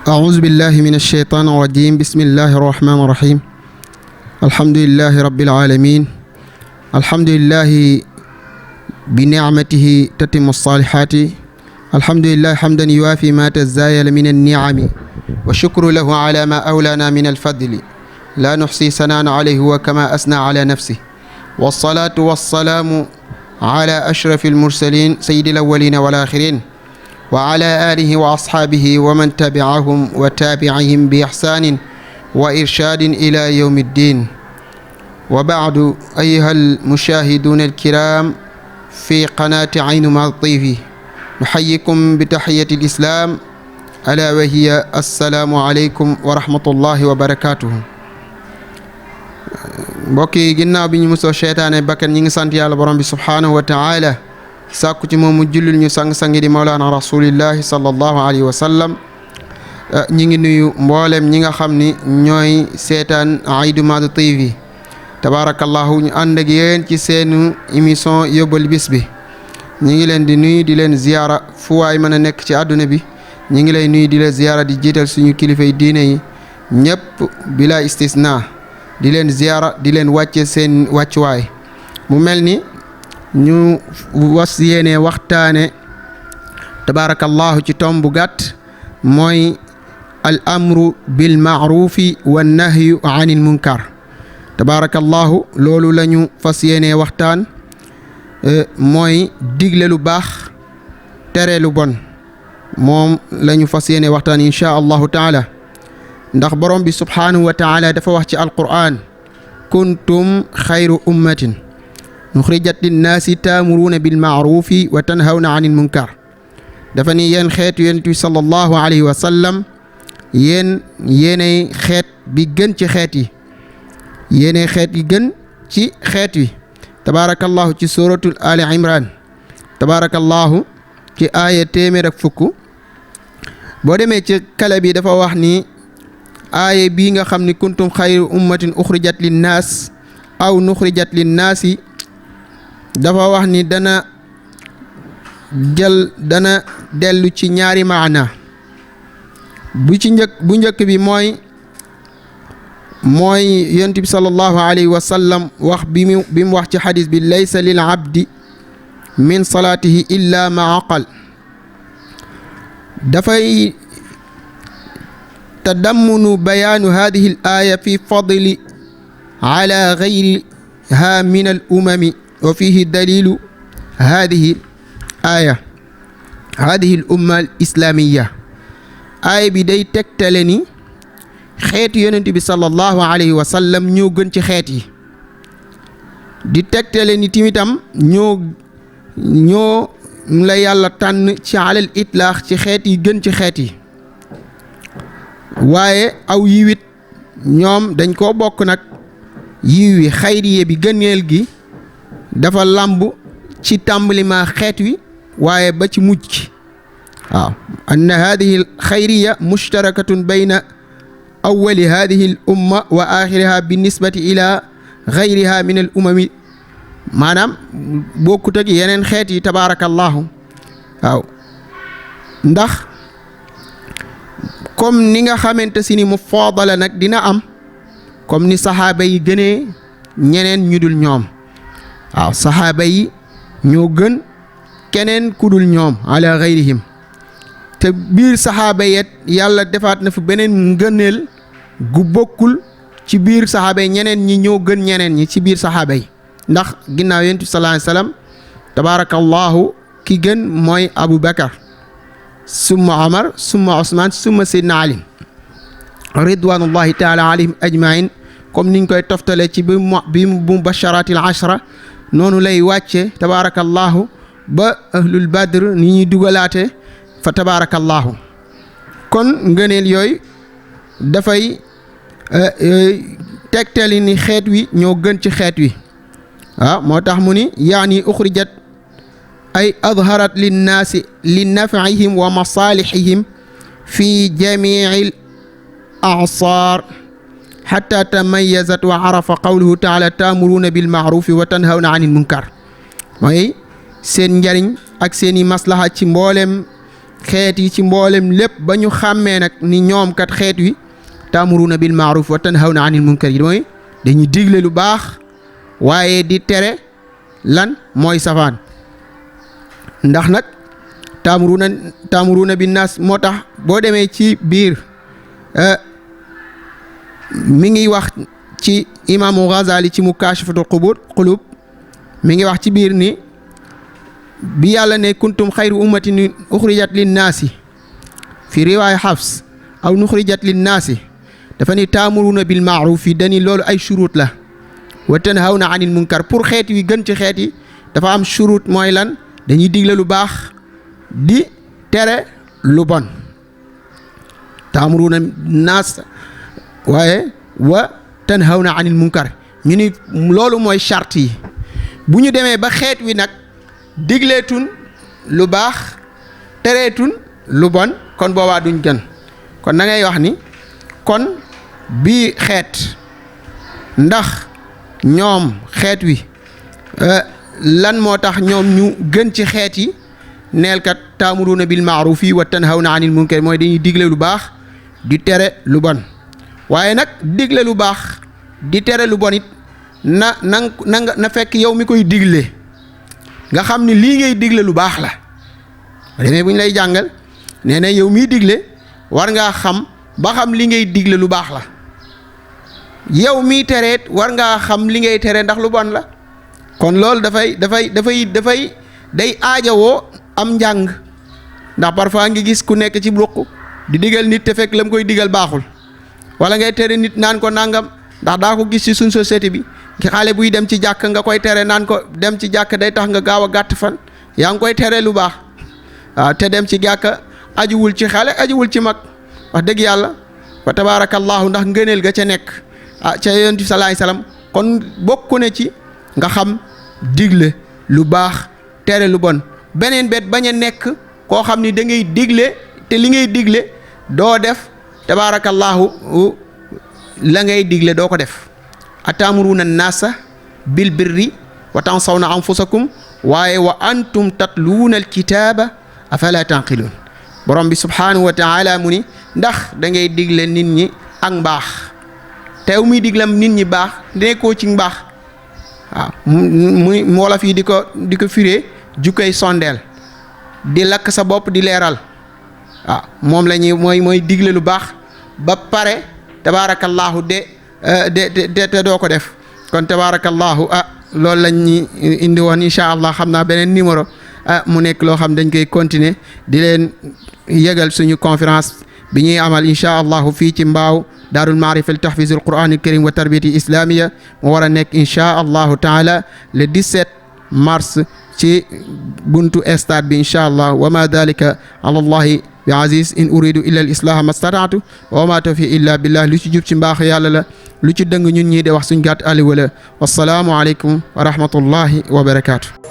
أعوذ بالله من الشيطان الرجيم. بسم الله الرحمن الرحيم. الحمد لله رب العالمين. الحمد لله بنعمته تتم الصالحات. الحمد لله حمدا يوافي ما تزايل من النعم والشكر له على ما أولانا من الفضل لا نحصي ثناء عليه وكما أثنى على نفسه. والصلاة والسلام على أشرف المرسلين سيد الأولين والآخرين وعلى آله وأصحابه ومن تبعهم وتابعهم بإحسان وإرشاد إلى يوم الدين. وبعد أيها المشاهدون الكرام في قناة عين مطيفي نحييكم بتحية الإسلام ألا وهي السلام عليكم ورحمة الله وبركاته. mbokk yi ginnaaw bi ñu musoo seytaane bakkan ñi ngi sant yàlla borom bi subhaanahu wa taala sàkku ci moom mu jullil ñu sang-sangi di mawlaana rasulillahi sallallahu alayhi wa sallam. ñi ngi nuyu mboolem ñi nga xam ni ñooy seetaan Aïdou Mady TV tabaarakallahu ñu ànd ak yéen ci seenu émission yóbbal bis bi. ñi ngi leen di nuyu di leen ziyaara fu waay mën a nekk ci àdduna bi ñi ngi lay nuyu di la ziyaara di jiital suñu kilifay diine yi ñëpp bila istisna di leen ziyaara di leen wàcce seen wàccuwaay. mu mel ni ñu was yéene waxtaane tabaarakallahu ci tomb bu gàtt mooy al amru bil maarufi wa nahyu anil munkar. tabaarakallahu loolu la ñu fas yéene waxtaan mooy digle lu baax tere lu bon moom la ñu fas yéene waxtaan insha allahu taala ndax borom bi subhaanahu wa taala dafa wax ci alquran kuntum xayru ummatin nuxrijat linnaasi taamuruuna bil maarufi wa tanhawna anil munkar. dafa ni yéen xeetu yonent bi sallallahu alayhi wa sallam yéenay xeet bi gën ci xeet yi yéenay xeet yi gën ci xeet yi tabaarakallahu ci suratul ali imran tabaarakallahu ci aaya téeméer ak fukk boo demee ci kala bi dafa wax ni aaya bii nga xam ni kuntum xayru ummatin uxrijat linnaas aw nuxrijat linnaasi dafa wax ni dana dellu ci ñaari maana bu njëkk bi mooy yonent bi sallallahu alayhi wa sallam wax bi mu wax ci xadis bi laysa lil abdi min salaatihi illa ma aqal. dafay tadammunu bayaanu hadihi al aaya fi fadli ala gayriha min al umami wa fihi dalilu hadihi aaya hadihi al umma al islamiya. aaya bi day tegtale ni xeetu yonent bi sallallahu alayhi wa sallam ñoo gën ci xeet yi di tegtale ni timitam ñoo la yàlla tànn ci alal itlaax ci xeet yi gën ci xeet yi waaye aw yiwit ñoom dañ koo bokk nag yiw wi xayriye bi gëneel gi dafa làmb ci tàmbalima xeet wi waaye ba ci mujj gi waaw anna hadihi al xayriya mushtarakatun bayna awwali hadihi al umma wa axiriha bi nisbati ila gayriha min al umami maanaam bokkut ak yeneen xeet yi tabaarakallahu waaw ndax comme ni nga xamante si ni mu foodala nag dina am comme ni saxaaba yi gënee ñeneen ñu dul ñoom waaw saxaaba yi ñoo gën keneen ku dul ñoom ala gayrihim te biir saxaaba yet yàlla defaat na fi beneen ngëneel gu bokkul ci biir saxaaba yi ñeneen ñi ñoo gën ñeneen ñi ci biir saxaaba yi ndax ginnaaw yonent bi sallallahu alayhi wa sallam tabaarakallahu ki gën mooy Abu Bakar summa Omar summa Ousmane summa Seydina Ali ridwanullahi taala alayhim ajmain comme niñ koy toftale ci bi mubasharatil ashra noonu lay wàcce tabaarakallahu ba ahlul badr ni ñuy dugalaate fa tabaarakallahu. kon ngëneel yooyu dafay tegtali ni xeet wi ñoo gën ci xeet wi waaw moo tax mu ni yaani uxrijat ay adharat linnaasi li nafihim wa masalihihim fi jamiil a'saar xatta tamayazat wa arafa qawluhu taala taamuruuna bil maarufi wa tanhawna anil munkar mooy seen njariñ ak seeni maslaha ci mboolem xeet yi ci mboolem lépp ba ñu xàmmee nag ni ñoom kat xeet wi ta'muruna bil ma'ruf wa tanhawna 'anil munkar yi mooy dañuy digle lu baax waaye di tere lan mooy safaan. ndax nag ta'muruna bin naas moo tax boo demee ci biir mi ngi wax ci imaamu Ghazali ci Mukashafatul Qulub mi ngi wax ci biir ni bi yàlla ne kuntum xayru ummatin uxrijat linnaasi fi riwaaya Hafs aw nuxrijat linnaasi dafa ni taamuruna bil maaruf yi dani loolu ay shurut la wa tanhawna anil munkar pour xeet wi gën ci xeet yi dafa am shurut mooy lan dañuy digle lu baax di tere lu bon taamuruna naas waaye wa tanhawna anil munkar ñu ni loolu mooy charte yi bu ñu demee ba xeet wi nag digleetun lu baax tereetun lu bon kon boobaa duñ gën kon da ngay wax ni kon bii xeet ndax ñoom xeet wi lan moo tax ñoom ñu gën ci xeet yi neelkat taamuruna bil ma'ruf wa tanhawna anil munkar mooy dañuy digle lu baax di tere lu bon waaye nag digle lu baax di tere lu bon it na fekk yow mi koy digle nga xam ni lii ngay digle lu baax la demee bu ñu lay jàngal nee na yow miy digle war ngaa xam ba xam li ngay digle lu baax la yow miy tereet war ngaa xam li ngay tere ndax lu bon la kon loolu day aajawoo am njàng ndax parfois ngi gis ku nekk ci ruq di digal nit te fekk la mu koy digal baaxul wala ngay tere nit naan ko nangam ndax daa ko gis ci suñ société bi ki xale buy dem ci jàkk nga koy tere naan ko dem ci jàkk day tax nga gaaw a gàtt fan yaa ngi koy tere lu baax waaw te dem ci jàkk ajuwul ci xale ajuwul ci mag wax dëgg yàlla wa tabaarakallaahu ndax ngëneel ga ca nekk ca yonent bi salaay salaam kon bokk na ci nga xam digle lu baax tere lu bon beneen bet bañ a nekk koo xam ni da ngay digle te li ngay digle doo def tabaarakallaahu la ngay digle doo ko def atamuruna naasa bil birri wa tansawna anfusakum waaye wa antum tatluuna alkitaaba afala tanqiluun borom bi subhaanahu wa taala mu ni ndax da ngay digle nit ñi ak mbaax teew muy digle nit ñi baax nekkoo ci mbaax waaw muy wolof yi di ko firee jukkay sondeel di lakk sa bopp di leeral waaw moom la ñuy mooy digle lu baax ba pare tabaarakallaahu te doo ko def kon tabaarakallaahu loolu lañ ñi indi woon incha allah xam naa beneen numéro mu nekk loo xam dañ koy continuer di leen yëgal suñu conférence bi ñuy amal incha allahu fii ci mbaaw daarul maarifa li tahfiz al quran al karim wa tarbiyati islamiya mu war a nekk incha allahu taala le 17 mars ci buntu stade bi incha allah wa ma dalika ala allahi bi aziz in uridu illa al islaha ma stataatu wa ma tawfiq illa billah lu ci jub ci mbaax yàlla la lu ci dëng ñun ñii de wax suñ gàtt ali wala wassalaamu aleykum wa rahmatullahi wa barakaatu